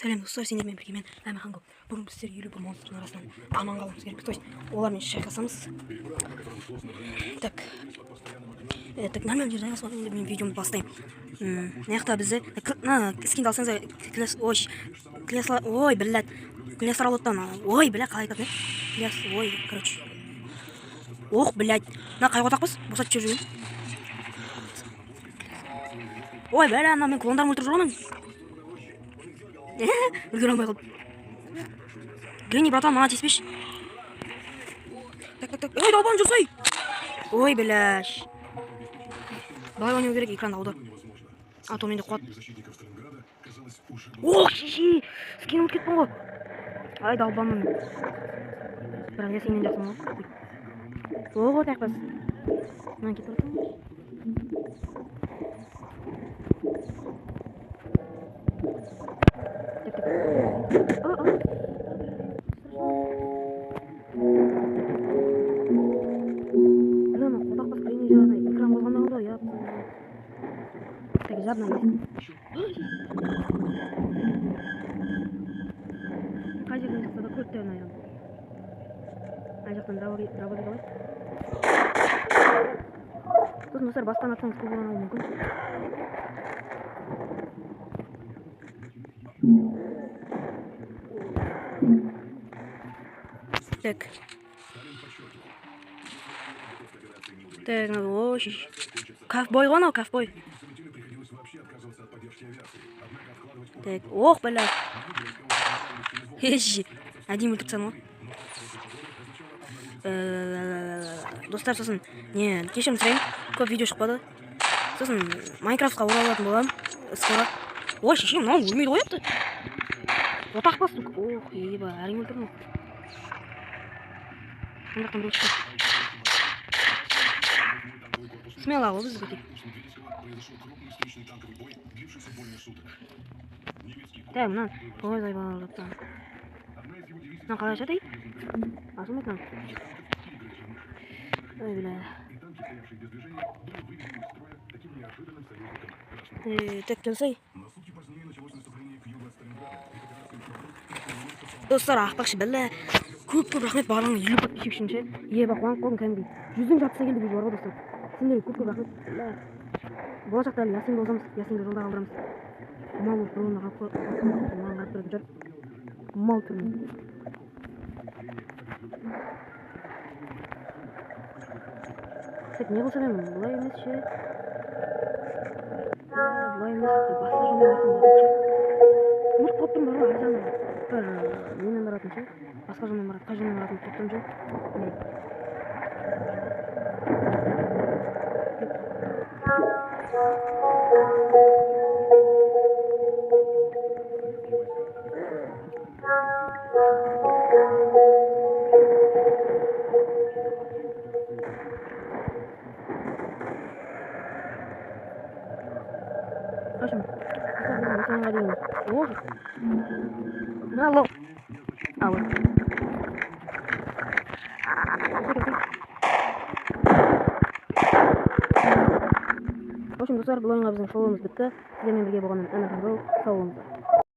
Сәлем достар, сендермен бірге мен Әмірхан Го. Бүгін біздер 51 монстрдың арасынан аман қалуымыз керек. То есть олармен шайқасамыз. Так. Так, нормально жерде жайғасып алайын, енді мен видеомды бастаймын. Мына жақта бізді мына скинді алсаңыздар, ой, клясла, ой, блядь. Клясралоттан, ой, бля, қалай айтатын еді? Кляс, ой, короче. Ох, блядь. Мына қай қотақпыз? Босатып жүрген. Ой, бля, ана мен клондарым өлтіріп жүр ғой мен. Үлгере алмай қалдым. Гренни, братан, маған тиіспеші. Так, так, так. Ой, долбан жүрсей. Ой, бляш. Былай ойнау керек, экранды аудар. А то менде қуат. Ох, шеше. Скин ұмытып кеттім ғой. Ай, долбанмын. Бірақ я сенен жақсымын ғой. Ого, таяқ бас. Мынаны кетіп жатырмын. Так, так. А, а. Бля, мына қотақ бас Гренни жағына экран қозғалмай қалды ғой, я. Так, жабна. Қай жерден шықса да көрді ана аяғын. Ана жақтан дробовик алайық. Сосын достар, бастан атсаңыз көп урон алуы мүмкін. Так. Так, ну, ой, ковбой ғой анау, ковбой. Так, ох, бля. Еші, әдемі өлтіріп тастадым ғой. Достар, сосын не, кешірім сұраймын, көп видео шықпады. Сосын Майнкрафтқа оралатын боламын скоро. Ой, шешем, мынау өлмейді ғой епті. Отақ бас, сука. Ох, еба, әрең өлтірдім ғой. Мына жақтан біреу шықты. Смело ғой бізге тек. Так, мына, ой, зайбал, мына қалай ашады, ей? Ашылмайды мынау. Ой, бля. Так, келсей. Достар, ақпақшы, бля. Көп-көп рахмет барлығыңа, 50 подписчик үшін ше. Еба, қуанып қалдым кәдімгідей. 100-дің жартысы келді видео бар ғой, достар. Сендерге көп-көп рахмет. Бля. Болашақта әлі Ясинді озамыз, Ясинді жолда қалдырамыз. Мал болып бір орында қалып маған қарап тұратын шығар. Мал түрмен. Так, не қылсам мен бұлай емес ше. Бұлай емес, басқа жолмен барсам болады ше. Ұмытып қалып тұрмын бар ғой, ар жағынан бір немен баратын ше. Басқа жолмен баратын, қай жолмен баратынын ұмытып қалып тұрмын ше. Не. В общем, достар, біздің осы ойынға дейін. Ох. Мына лох. А, вот. В общем, достар, бұл ойынға біздің шоуымыз бітті. Сіздермен бірге болған мен Әмірхан Го. Сау болыңыздар.